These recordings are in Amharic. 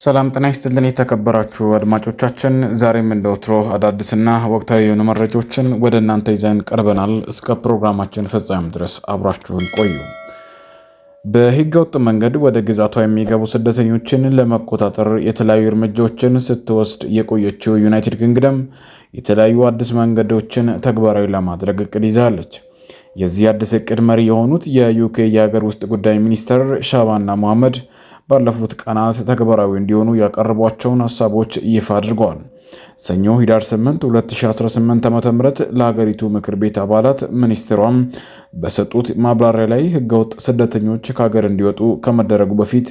ሰላም ጤና ይስጥልን የተከበራችሁ አድማጮቻችን፣ ዛሬም እንደ ወትሮ አዳዲስና ወቅታዊ የሆኑ መረጃዎችን ወደ እናንተ ይዘን ቀርበናል። እስከ ፕሮግራማችን ፍጻሜ ድረስ አብራችሁን ቆዩ። በህገወጥ መንገድ ወደ ግዛቷ የሚገቡ ስደተኞችን ለመቆጣጠር የተለያዩ እርምጃዎችን ስትወስድ የቆየችው ዩናይትድ ኪንግደም የተለያዩ አዲስ መንገዶችን ተግባራዊ ለማድረግ እቅድ ይዛለች። የዚህ አዲስ እቅድ መሪ የሆኑት የዩኬ የሀገር ውስጥ ጉዳይ ሚኒስትር ሻባና መሐመድ ባለፉት ቀናት ተግባራዊ እንዲሆኑ ያቀረቧቸውን ሀሳቦች ይፋ አድርገዋል። ሰኞ ህዳር 8 2018 ዓ.ም ለሀገሪቱ ምክር ቤት አባላት ሚኒስትሯም በሰጡት ማብራሪያ ላይ ህገወጥ ስደተኞች ከሀገር እንዲወጡ ከመደረጉ በፊት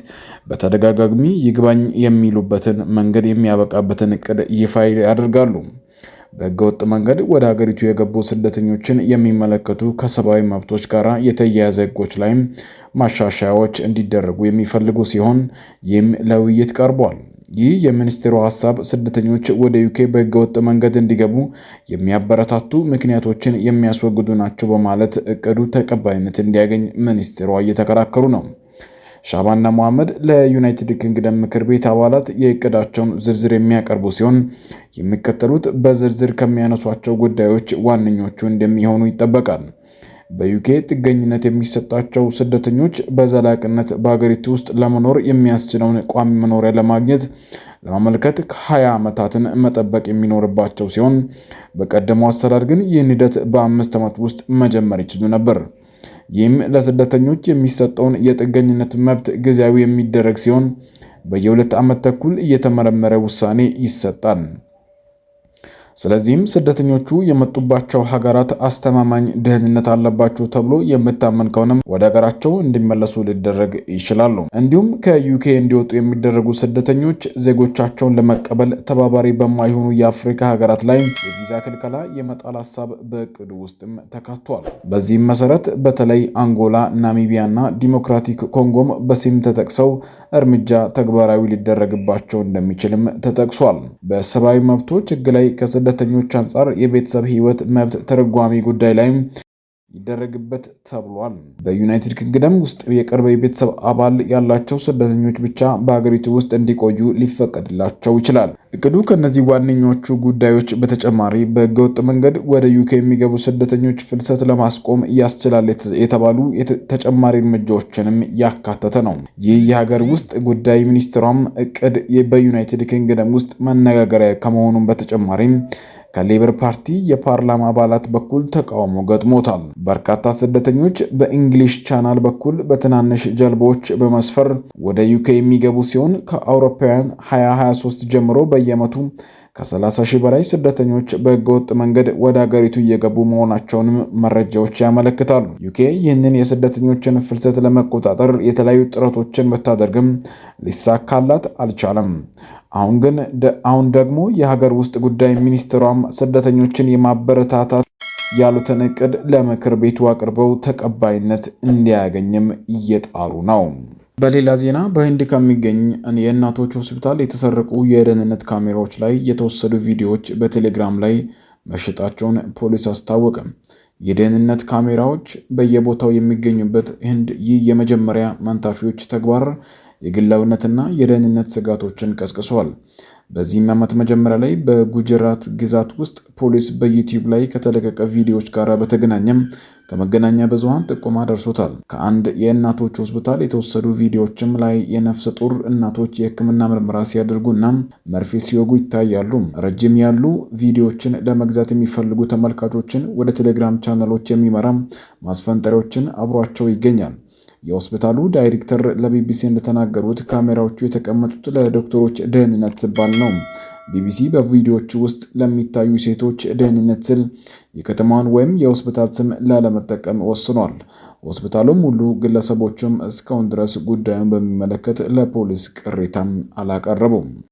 በተደጋጋሚ ይግባኝ የሚሉበትን መንገድ የሚያበቃበትን እቅድ ይፋ ያደርጋሉ። በህገወጥ መንገድ ወደ ሀገሪቱ የገቡ ስደተኞችን የሚመለከቱ ከሰብአዊ መብቶች ጋር የተያያዘ ህጎች ላይም ማሻሻያዎች እንዲደረጉ የሚፈልጉ ሲሆን ይህም ለውይይት ቀርቧል። ይህ የሚኒስቴሩ ሀሳብ ስደተኞች ወደ ዩኬ በህገወጥ መንገድ እንዲገቡ የሚያበረታቱ ምክንያቶችን የሚያስወግዱ ናቸው በማለት እቅዱ ተቀባይነት እንዲያገኝ ሚኒስቴሯ እየተከራከሩ ነው። ሻባና መሐመድ ለዩናይትድ ኪንግደም ምክር ቤት አባላት የእቅዳቸውን ዝርዝር የሚያቀርቡ ሲሆን የሚከተሉት በዝርዝር ከሚያነሷቸው ጉዳዮች ዋነኞቹ እንደሚሆኑ ይጠበቃል። በዩኬ ጥገኝነት የሚሰጣቸው ስደተኞች በዘላቂነት በሀገሪቱ ውስጥ ለመኖር የሚያስችለውን ቋሚ መኖሪያ ለማግኘት ለማመልከት ከ20 ዓመታትን መጠበቅ የሚኖርባቸው ሲሆን በቀደመው አሰራር ግን ይህን ሂደት በ5 ዓመት ውስጥ መጀመር ይችሉ ነበር። ይህም ለስደተኞች የሚሰጠውን የጥገኝነት መብት ጊዜያዊ የሚደረግ ሲሆን በየ2 ዓመት ተኩል እየተመረመረ ውሳኔ ይሰጣል። ስለዚህም ስደተኞቹ የመጡባቸው ሀገራት አስተማማኝ ደህንነት አለባቸው ተብሎ የምታመን ከሆነም ወደ ሀገራቸው እንዲመለሱ ሊደረግ ይችላሉ። እንዲሁም ከዩኬ እንዲወጡ የሚደረጉ ስደተኞች ዜጎቻቸውን ለመቀበል ተባባሪ በማይሆኑ የአፍሪካ ሀገራት ላይ የቪዛ ክልከላ የመጣል ሀሳብ በእቅዱ ውስጥም ተካቷል። በዚህም መሰረት በተለይ አንጎላ፣ ናሚቢያ እና ዲሞክራቲክ ኮንጎም በስም ተጠቅሰው እርምጃ ተግባራዊ ሊደረግባቸው እንደሚችልም ተጠቅሷል። በሰብአዊ መብቶች ሕግ ላይ ከስደተኞች አንጻር የቤተሰብ ህይወት መብት ትርጓሜ ጉዳይ ላይም ይደረግበት ተብሏል። በዩናይትድ ኪንግደም ውስጥ የቅርብ የቤተሰብ አባል ያላቸው ስደተኞች ብቻ በሀገሪቱ ውስጥ እንዲቆዩ ሊፈቀድላቸው ይችላል። እቅዱ ከእነዚህ ዋነኞቹ ጉዳዮች በተጨማሪ በህገወጥ መንገድ ወደ ዩኬ የሚገቡ ስደተኞች ፍልሰት ለማስቆም ያስችላል የተባሉ ተጨማሪ እርምጃዎችንም ያካተተ ነው። ይህ የሀገር ውስጥ ጉዳይ ሚኒስትሯም እቅድ በዩናይትድ ኪንግደም ውስጥ መነጋገሪያ ከመሆኑም በተጨማሪም ከሌበር ፓርቲ የፓርላማ አባላት በኩል ተቃውሞ ገጥሞታል። በርካታ ስደተኞች በኢንግሊሽ ቻናል በኩል በትናንሽ ጀልባዎች በመስፈር ወደ ዩኬ የሚገቡ ሲሆን ከአውሮፓውያን 2023 ጀምሮ በየዓመቱ ከ30 ሺህ በላይ ስደተኞች በህገወጥ መንገድ ወደ ሀገሪቱ እየገቡ መሆናቸውንም መረጃዎች ያመለክታሉ። ዩኬ ይህንን የስደተኞችን ፍልሰት ለመቆጣጠር የተለያዩ ጥረቶችን ብታደርግም ሊሳካላት አልቻለም። አሁን ግን አሁን ደግሞ የሀገር ውስጥ ጉዳይ ሚኒስትሯም ስደተኞችን የማበረታታት ያሉትን እቅድ ለምክር ቤቱ አቅርበው ተቀባይነት እንዲያገኝም እየጣሩ ነው። በሌላ ዜና በህንድ ከሚገኝ የእናቶች ሆስፒታል የተሰረቁ የደህንነት ካሜራዎች ላይ የተወሰዱ ቪዲዮዎች በቴሌግራም ላይ መሸጣቸውን ፖሊስ አስታወቀ። የደህንነት ካሜራዎች በየቦታው የሚገኙበት ህንድ ይህ የመጀመሪያ መንታፊዎች ተግባር የግላዊነትና የደህንነት ስጋቶችን ቀስቅሷል። በዚህም ዓመት መጀመሪያ ላይ በጉጅራት ግዛት ውስጥ ፖሊስ በዩቲዩብ ላይ ከተለቀቀ ቪዲዮዎች ጋር በተገናኘም ከመገናኛ ብዙኃን ጥቆማ ደርሶታል። ከአንድ የእናቶች ሆስፒታል የተወሰዱ ቪዲዮዎችም ላይ የነፍሰ ጡር እናቶች የሕክምና ምርመራ ሲያደርጉና መርፌ ሲወጉ ይታያሉ። ረጅም ያሉ ቪዲዮዎችን ለመግዛት የሚፈልጉ ተመልካቾችን ወደ ቴሌግራም ቻናሎች የሚመራ ማስፈንጠሪያዎችን አብሯቸው ይገኛል። የሆስፒታሉ ዳይሬክተር ለቢቢሲ እንደተናገሩት ካሜራዎቹ የተቀመጡት ለዶክተሮች ደህንነት ሲባል ነው። ቢቢሲ በቪዲዮዎቹ ውስጥ ለሚታዩ ሴቶች ደህንነት ሲል የከተማዋን ወይም የሆስፒታል ስም ላለመጠቀም ወስኗል። ሆስፒታሉም ሁሉ ግለሰቦችም እስካሁን ድረስ ጉዳዩን በሚመለከት ለፖሊስ ቅሬታም አላቀረቡም።